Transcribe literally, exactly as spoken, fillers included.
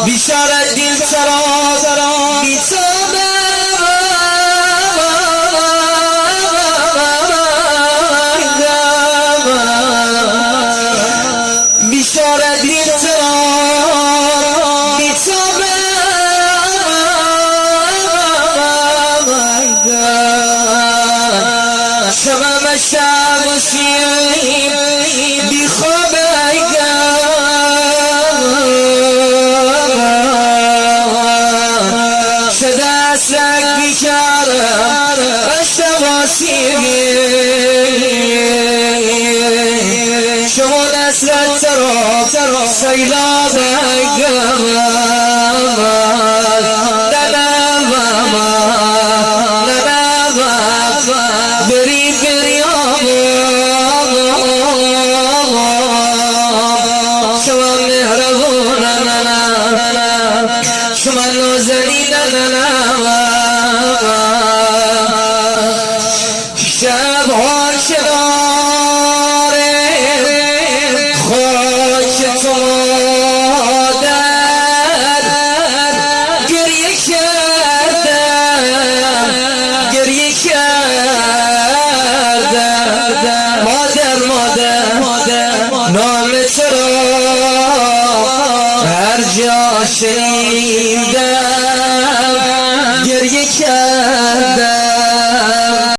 بیچاره دل ترا بی‌تابه. بیچاره دل ترا بی‌تابه. شمه مشا گوشیم بی‌خوابه. شده اسرک بیچاره اشتواسی. شمه نصرت ترا سیلاب گم. نه، نه، ماما، نه، نه، ماما. بری، بری، آما. شما مهربون، نه، نه، نه. شما نازنین، نه، نه، نه. شب‌ها کنار خاک تو مادر گریه کردم، گریه کردم. مادر، مادر، مادر، نام تو را هر جا شنیدم گریه کردم.